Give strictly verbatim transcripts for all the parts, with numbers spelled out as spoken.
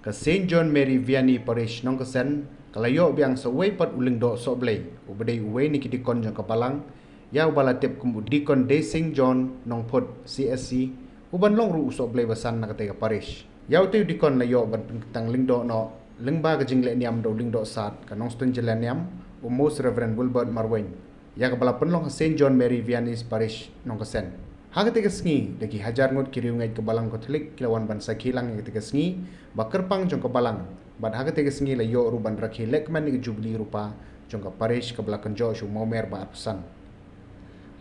Ka Saint John Mary Vianney Parish Nongkasen ka la ïoh biang sa uwei pat u lyngdoh sohblei uba dei uwei na ki dikon jong ka balang, ïa uba la tip kum u Dikon Desing John Nongphut C S C, uban long ruh u sohblei basan na katei ka parish. Ïa utei u dikon la ïoh ban pynkyntang lyngdoh noh lyngba ka jingleh niam da u lyngdoh sad ka Nongstoiñ Jylla Niam, u Most Reverend Wilbert Marwein, ïa kaba la pynlong ha Saint John Mary Vianney Parish Nongkasen. Ha katei ka sngi da ki hajar ngut ki riewngeit ka balang Katholik ki la wan ban sakhi lang ïa katei ka sngi ba kyrpang jong ka balang, bad ha katei ka sngi la ïoh ruh ban rakhe lehkmen ïa ka jubili rupa jong ka parish kaba la kynjoh sha u Mawmer ba arphew san.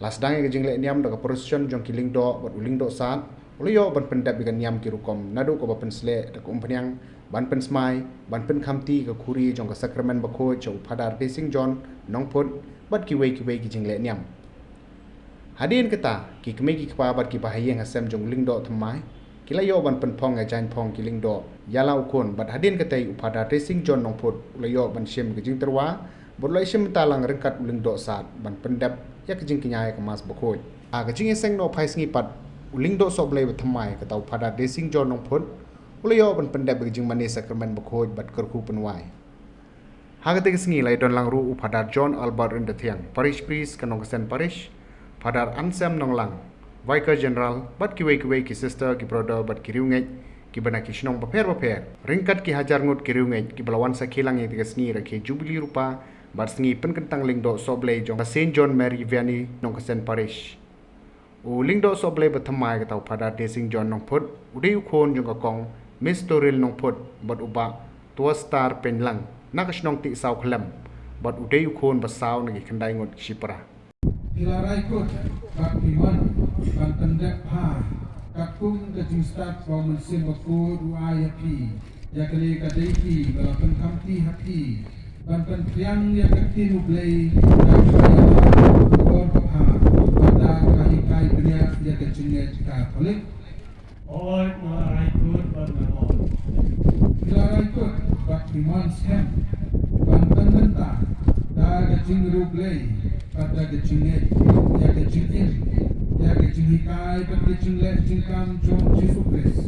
La sdang ïa ka jingleh niam da ka procession jong ki lyngdoh bad u lyngdoh sad u la ïoh ban pyndep ïa ka niam ki rukom, naduh kaba pynsleh da ka umphniang, ban pynsmai, ban pynkhamti ka khuri jong ka sakramen bakhuid sha u Phadar Desing John Nongphut bad kiwei kiwei ki jingleh niam. Hadien kata ki kmie ki kpa bad ki bahaïing hasem jong u lyngdoh thymmai ki la ïoh ban pynphong ïa jaiñphong ki lyngdoh ïa la u khun, bad hadien katei u Phadar Desing John Nongphut u la ïoh ban shim ka jingtyrwa bad u la shim bynta lang ryngkat u lyngdoh sad ban pyndep ïa ka jingkñia ïa ka Mass bakhuid. Ha ka jingïaseng noh phai sngi pat, u lyngdoh sohblei bathymmai kata u Phadar Desing John Nongphut u la ïoh ban pyndep ïa ka jingmane sakramen bakhuid bad kyrkhu pynwai. Ha katei ka sngi la ïadon lang ruh u Phadar John Albert Ryndathiang, Parish Priest ka Nongkasen Parish, Phadar Anselm Nonglang, Vicar General, bad kiwei kiwei ki sister, ki brother bad ki riewngeit kiba na ki shnong bapher bapher, ryngkat ki hajar ngut ki riewngeit kiba la wan sakhi lang ïa katei ka sngi rakhe jubili rupa bad sngi pynkyntang lyngdoh sohblei jong ka Saint John Mary Vianney Nongkasen Parish. U lyngdoh sohblei bathymmai kata u Phadar Desing John Nongphut u dei u khun jong ka Kong Miss Toril Nongphut bad u Bah Tuastar Pynlang na ka shnong Tisaw Khlem, bad u dei u khun ba saw na ki khyndai ngut ki shipara. Phi la rai kut bad phi mon ban pyndep bha katkum ka jingstad ba u Mynsiem Bakhuid u ai ha phi ïa kane ka dei phi ba la pynkhamti ha phi ban pynphriang ïa ka ktien U Blei da kaba ïa bor babha bad da kaba hikai bniah ïa ka jingngeit Katholik. Hooid, nga la rai kut bad nga mon. Phi la rai kut bad phi mon skhem ban pynbynta da ka jingriewblei bad da ka jingngeit ïa ka jingim, ïa ka jinghikai bad ka jingleh jingkam jong U Jisu Khrist,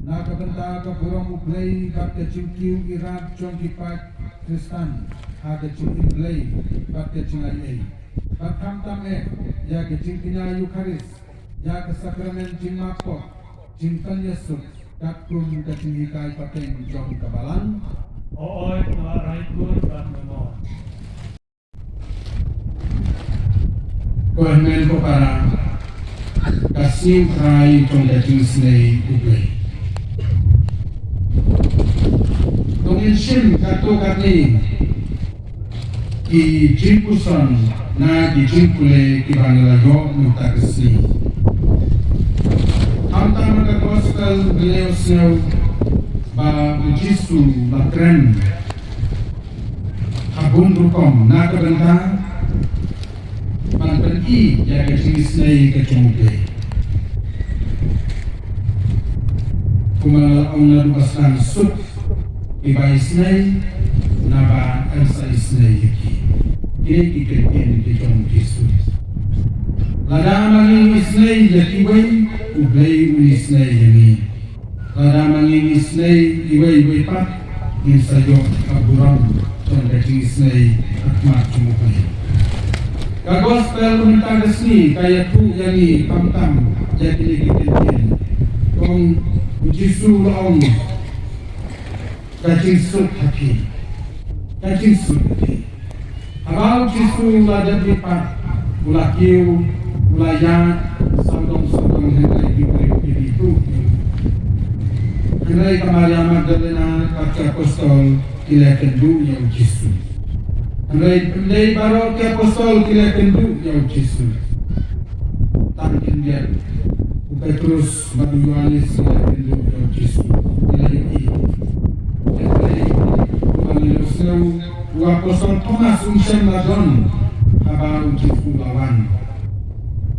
na ka bynta ka burom U Blei bad ka jingkiew irat jong ki paid Khristan ha ka jingim Blei bad ka jingaiei, bad khamtam eh ïa ka jingkñia Eukharist, ïa ka sakramen jingmap pop, jingpynïasuk katkum ka jinghikai pateng jong ka Balang. Hooid, nga la rai kut bad nga mon. Ko hynmen ko para, ka sngi U Trai jong ka jingisynei U Blei. To ngin shim katto katne ki jingpuson na ki jingpule kiba ngi la ïoh mynta ka sngi. Khamtam ha ka gospel ngi la ïohsngew ba U Jisu u la kren ha bun rukom na ka bynta ban pyni ïa ka jingisynei ka jong U Blei. Kumba nga la ong naduh ba sdang, suk kiba isynei naba yn sa isynei ïa ki. Kine ki kyntien ki jong U Jisu. Lada ma ngi isynei ïa kiwei, U Blei un isynei ïa ngi. Lada ma ngi isynei iwei iwei pat, ngin sa ïoh ka burom jong ka jingisynei ha khmat jong U Blei. Ka gospel mynta ka sngi ka ïathuh ïa ngi khamtam ïa kine ki kyntien. Ong U Jisu u la ong, ka jingsuk ha phi. Ka jingsuk ha phi. Haba U Jisu u la dep bit pat, u la kiew, u la ïaid sawdong sawdong, hynrei ki briew kim ïathuh. Hynrei ka Maria Magdalena bad ki apostol ki la kynduh ïa U Jisu. Hynrei hynrei baroh ki apostol ki la kynduh ïa U Jisu. Tang khyndiat u Petrus bad u Ïoannis ki la kynduh ïa U Jisu, ki la ïohi. Hynrei kumba ngi la ïohsngew, u apostol Thomas un shym la don haba U Jisu u la wan.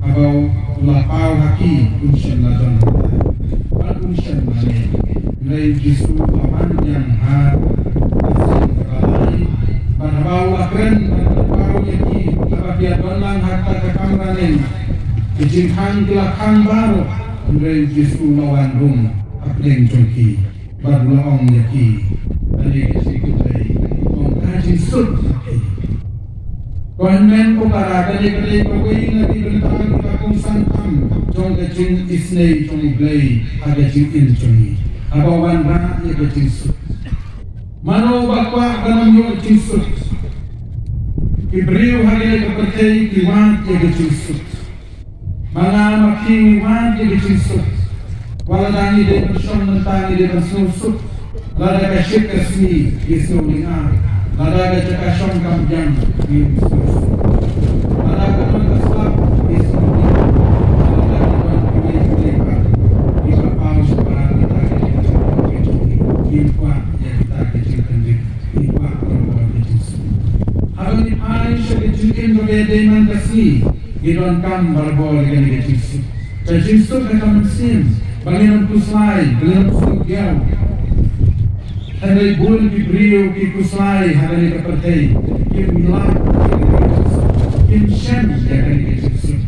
Haba u la paw ha ki, un shym la don hangta bad un shym la leh. Hynrei U Jisu u la wan biang ha ka sien kaba lai. Bad haba u la kren bad u la paw ïa ki, haba ki ïadon lang ha kata ka kamra neng, ki jingkhang ki la khang baroh. Hynrei U Jisu u la wan rung hapdeng jong ki. Bad u la ong ïa ki, kane ka jingkhublei, ong ka jingsuk ha phi. Ko hynmen ko para, kane ka dei kawei na ki bynta kiba kongsan tam jong ka jingisynei jong U Blei ha ka jingim jong ngi, haba wanrah ïa ka jingsuk. Mano ba kwah ban ym ïoh jingsuk? Ki briew ha kane ka pyrthei ki wad ïa ka jingsuk. Ma nga ma phi ngi wad ïa ka jingsuk. Wat lada ngi dei ban shong mynta ngi dei ban sngewsuk. Lada ka shit ka sngi ngi sngew lynga. Lada ka jaka shong kam biang ngi sngewsuk. Lada ka don ka slap ngi sngewlynga. Lada ka don kiwei kiwei pat kiba paw shabar kita ki jingkyrkhu, ngi kwah ïa kita ki jingkyrkhu, ngi kwah ïa ka jingsuk. Haba ngi phai sha ka jingim kaba dei man ka sngi, ngi donkam barabor ïa kane ka jingsuk. Ka jingsuk ha ka mynsiem, ba ngin ym khuslai, ba ngin ym sngewdiaw. Hynrei bun ki briew ki khuslai ha kane ka pyrthei, kim ïaid ïa kane ka jingsuk, kim shem ïa kane ka jingsuk.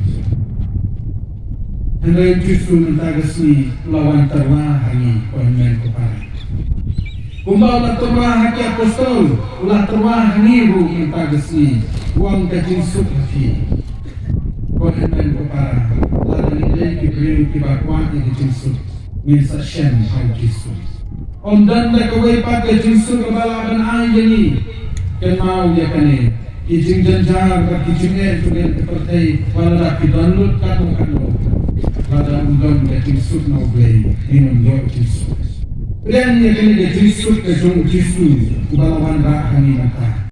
Hynrei U Jisu mynta ka sngi u la wan tyrwa ha ngi, ko hynmen ko para. Kumba u la tyrwa ha ki apostol, u la tyrwa ha ngi ruh mynta ka sngi. U ong ka jingsuk ha phi. Ko hynmen ko para, lada ngi dei ki briew kiba kwah ïa ka jingsuk, ngin sa shem ha U Jisu. Ym don da kawei pat ka jingsuk kaba lah ban ai ïa ngi. Kynmaw ïa kane, ki jingjynjar bad ki jingeh jong kane ka pyrthei, wat lada ki don lut katno katno, lada ym don ka jingsuk na U Blei, ngin ym ïoh jingsuk. Pdiang ïa kane ka jingsuk ka jong U Jisu uba la wanrah ha ngi mynta.